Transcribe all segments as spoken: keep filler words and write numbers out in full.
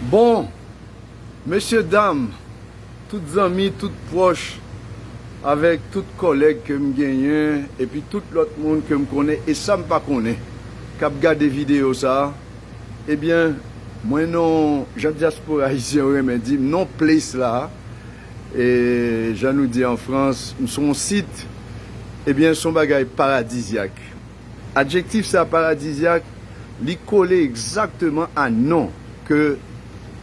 Bon, mesye dam, tout zanmi, tout pwòch, avèk tout kòlèg ke m genyen, epi tout lòt moun ke m konnen e sa m pa konnen, k ap gade videyo sa a, ebyen, mwen non, jan dyaspora ayisyen yo renmen di m, non place la a, e jan nou di an Frans, m se yon sit, ebyen, se yon bagay paradizyak. Adjektif sa, paradizyak, li kole egzakteman a non ke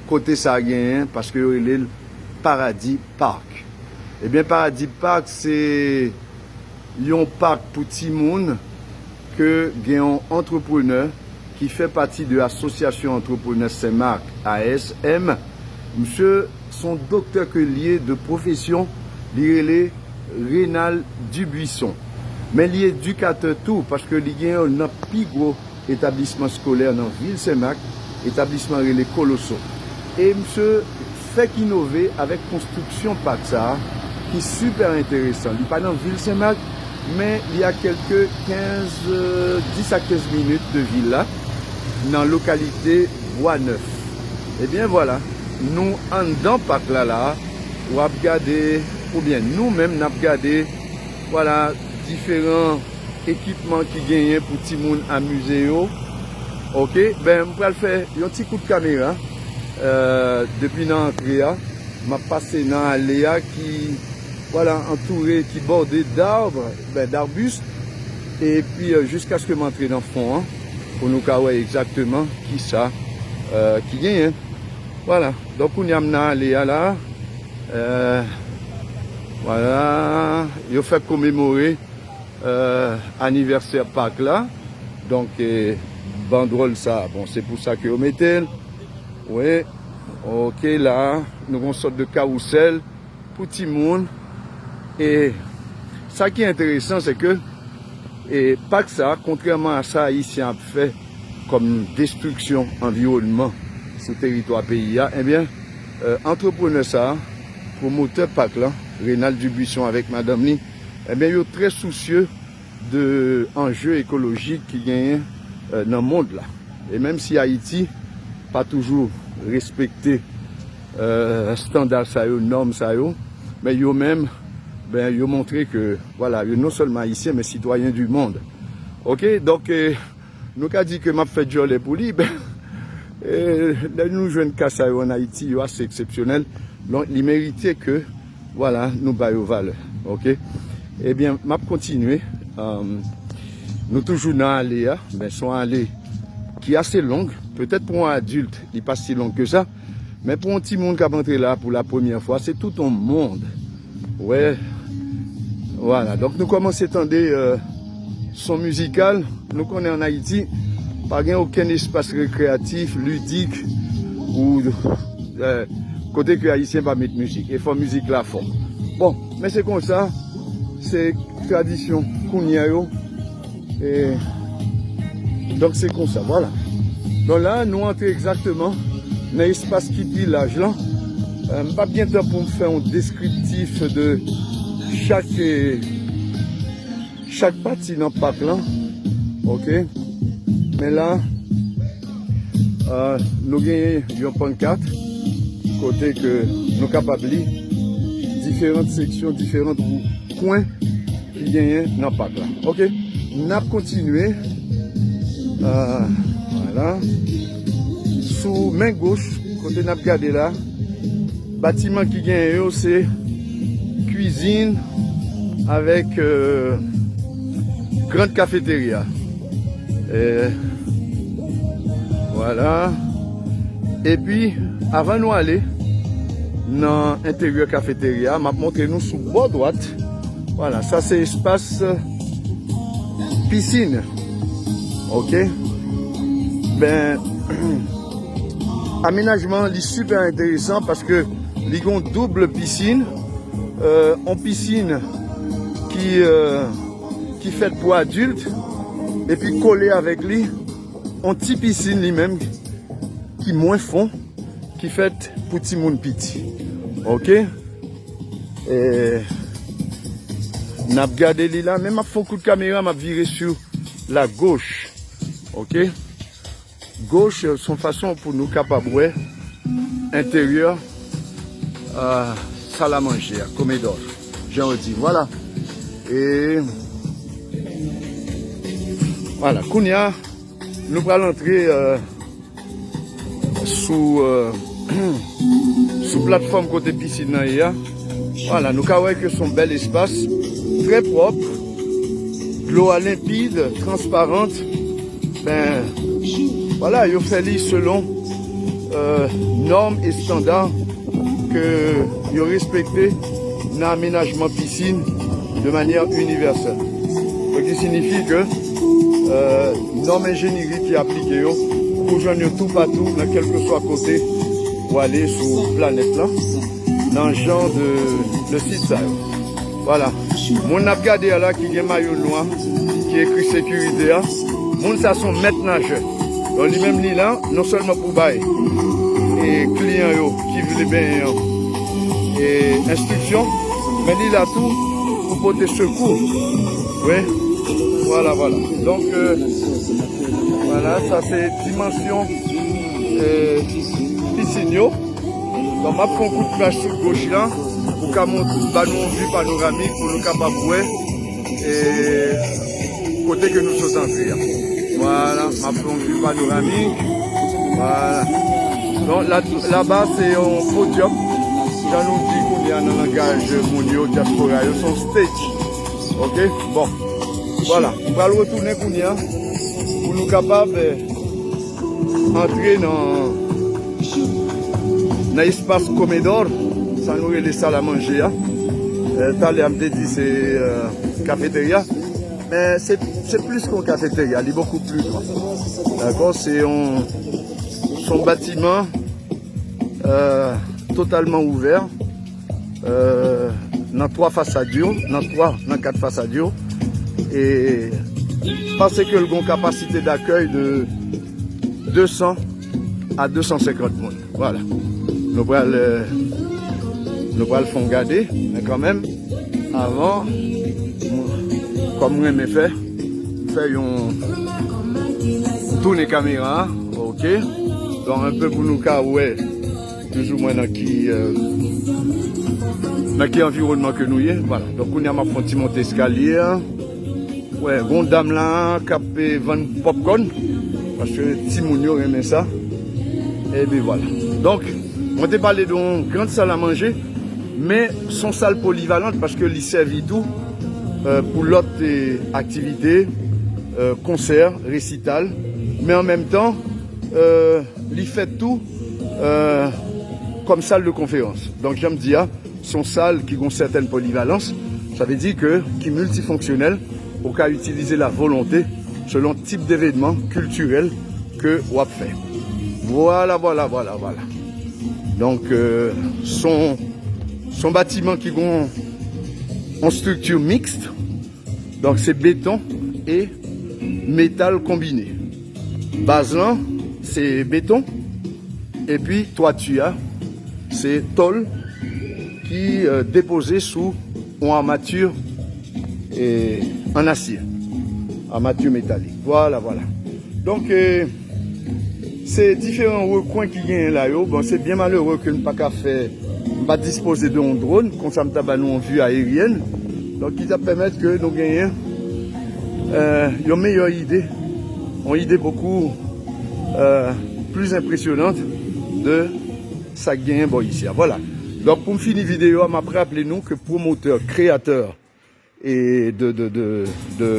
kote sa genyen, paske yo rele l Paradis Park. Ebyen, Paradis Park se yon pak pou timoun ke gen yon antreprenè ki fè pati de Asosyasyon Antreprenè Sen Mak, A S M. Misye se yon doktè ke l ye de pwofesyon, li rele Renald Dubuisson. Men li edikatè tou, paske li gen youn nan pi gwo etablisman eskolè nan vil Sen Mak, etablisman rele Koloso. E misye fèk inove avèk konstriksyon pak sa a, ki sipè enteresan. Li pa nan vil Sen Mak, men li a kèlke kenz, euh, dis a kenz minit de vil la, nan lokalite Bwa Nèf. Ebyen, vwala, nou anndan pak la, la, w ap gade, oubyen nou menm, n ap gade, vwala, diferan ekipman ki genyen pou timoun amize yo. Oke, ben, m pral fè yon ti kout kamera, euh, depi nan antre a. M ap pase nan ale a ki, vwala, antoure, ki bòde d'arbre, ben, d'arbustes. Epi, euh, jiskaske m antre nan fon an, pou nou ka wè egzakteman kisa, euh, ki genyen. Vwala. Donk, kounye a m nan ale a la. Euh, vwala. Yo fè komemore, euh, anivèsè pak la. Donk, eh, bandwòl sa, bon, se pou sa ke yo mete l. Wi. Oke, la, nou gon sòt de kawousèl pou timoun. E sa ki enteresan, se ke, e, pak sa, kontrèman a sa Ayisyen ap fè kòm destriksyon anviwònman sou teritwa peyi a, ebyen, e, antreprenè sa, pwomotè pak la, Renald Dubuisson avèk madanm li, ebyen, yo trè sousye de anje ekolojik ki genyen, e, nan mond la. E menm si Ayiti pa toujou respekte, e, estanda sa yo, nòm sa yo, men yo menm, ben, yo montre ke, vwala, yo non sèlman Ayisyen, men sitwayen di mond. Oke, donk, e, nou ka di ke m ap fè djòlè pou li, ben, e, lè nou jwenn ka sa yo ann Ayiti, yo ase eksepsyonèl. Donk, li merite ke, vwala, nou ba yo valè. Oke? Ebyen, m ap kontinye. Anm, nou toujou nan ale a. Ben, se yon ale ki ase long. Petèt pou yon adilt, li pa si long ke sa. Men pou yon timoun k ap antre la pou la premyè fwa, se tout yon mond. Wè. Vwala. Donk, nou kòmanse tande, e, son mizikal. Nou konnen ann Ayiti, pa gen okenn espas rekreyatif, lidik, ou, e, kote ke Ayisyen pa met mizik. E fò mizik la fò. Bon, men se konsa, se tradisyon kounye a yo. E, donk, se konsa, vwala. Donk, la, nou antre egzakteman nan espas ki pi laj lan. E, m p ap gen tan pou m fè yon deskriptif de chak, e, chak pati nan pak lan. Oke? Men la, e, nou genyen yon pankat kote ke nou kapab li diferan seksyon, diferan kwen ki genyen nan pak la. Oke? N ap kontinye. E, vwala. Sou men goch, kote n ap gade la, batiman ki genyen yo, se kwizin avèk, e, grand cafeteria. E, vwala. Epi, avan nou ale nan enteryè kafeterya, m ap montre nou sou bò dwat. Vwala, sa se espas, e, pisin. Oke? Ben, amenajman an, li sipè enteresan paske li gon doub pisin, e, yon pisin ki, e, ki fèt pou adilt, epi kole avèk li, yon ti pisin li menm ki mwen fon, ki fèt pou timoun piti. Oke? E, n ap gade li la, men m ap fè yon kout kamera, m ap vire sou la goch. Oke? Goch, se yon fason pou nou kapab wè, enteryè, euh, sal a manje a, komedò, jan yo di, vwala. E vwala, kounye a, nou pral antre, euh, sou, euh, sou platfòm kote pisin nan ye a. Vwala, nou ka wè ke se yon bèl espas, trè pwòp, dlo a lenpid, transparant. Ben, vwala, yo fè li selon, euh, nòm e estanda ke yo respekte nan amenajman pisin de manyè inivèsèl. Donk, ki siyifi ke, euh, nòm enjenyeri ki aplike yo, ou jwenn yo toupatou, nan kèlkeswa kote ou ale sou planèt lan, nan jan de, de sit sa yo. Vwala. Moun n ap gade a la ki gen mayo nwa, ki ekri sekirite a, moun sa se yon mèt najè. Donk, li menm li la, non sèlman pou bay e kliyan yo ki vle benyen an, e enstriksyon, men li la tou pou pote sekou. Wi. Vwala, vwala. Donk, euh, vwala, sa se dimansyon, euh, pisin yo. Donk, m ap fè yon kout flach sou goch la, pou ka mont-, ba nou yon vi panoramik, pou nou kapab wè, e, kote ke nou sot antre a. Vwala, m ap fè yon vi panoramik. Vwala. Donk, la, laba, se yon podyòm. Jan nou di kounye a nan langaj moun yo, dyaspora yo, se yon stage. Oke? Bon. Vwala. M pral retounen kounye a, pou nou kapab, eh, antre nan, nan espas komedò, sa nou rele sal a manje a. Eh, talè a m te di se, eh, kafeterya. Men se, se plis ke yon kafeterya, li bokou pli gran. Dakò, se yon, se yon batiman, eh, totalman ouvè, eh, nan twa fasad yo, nan twa, nan kat fasad yo. E paske l gen yon kapasite dakèy de de san a de san senkant moun. Vwala. Nou pral, eh, nou pral fè yon gade, men kanmenm, avan, kòm m renmen fè, fè yon tounen kamera a, oke? Donk, enpe pou nou ka wè plizoumwen nan ki, eh, nan ki anviwònman ke nou ye. Vwala. Donk, kounye a m ap fè yon ti monte eskalye a. Wè, gon dam la k ap, eh, vann popcorn, paske timoun yo renmen sa. Epi vwala. Donk, mwen te pale de yon gran sal a manje, men se yon sal polivalant paske li sèvi tou, eh, pou lòt, eh, aktivite, eh, konsè, resital, men an menm tan, eh, li fèt tou, eh, kòm sal de konferans. Donk, jan m di a, se yon sal ki gen yon sètèn polivalans, sa vle di ke ki miltifonksyonèl, ou ka itilize l a volonte selon tip devenman kiltirèl ke w ap fè. Vwala, vwala, vwala, vwala. Donk, eh, se yon, se yon batiman ki gen yon, yon estrikti miks, donk se beton e metal konbine. Baz lan, se beton, epi twati a, se tòl ki, eh, depoze sou yon amati, eh, an asye. Amati metalik. Vwala, vwala. Donk, eh, se diferan rekwen ki genyen la yo. Bon, se byen malere ke n pa ka fè, n pa dispoze de yon dwòn, konsa m ta ba nou yon vi ayeryèn. Donk, ki t ap pèmèt ke nou genyen, eh, yon meyè ide, yon ide bokou, eh, pli enpresyonant de sa k genyen bò isi a. Vwala. Donk, pou m fini videyo a, m ap raple nou ke pwomotè, kreyatè e de, de, de, de,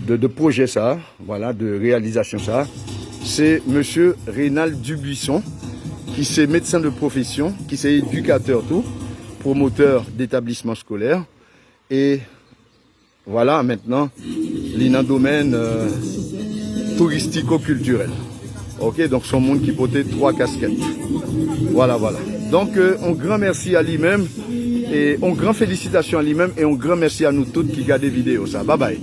de, de pwojè sa a, vwala, de reyalizasyon sa a, se mesye Rénald Dubuisson, ki se medsen de pwofesyon, ki se edikatè tou, pwomotè detablisman eskolè, e vwala, mentnan, li nan domèn, euh, touristiko-kiltirèl. Oke, donk se yon moun ki pote twa kaskèt. Vwala, vwala. Donk, euh, yon gran mèsi a li menm, e yon gran felisitasyon a li menm, e yon gran mèsi a nou tout ki gade videyo sa. Babay.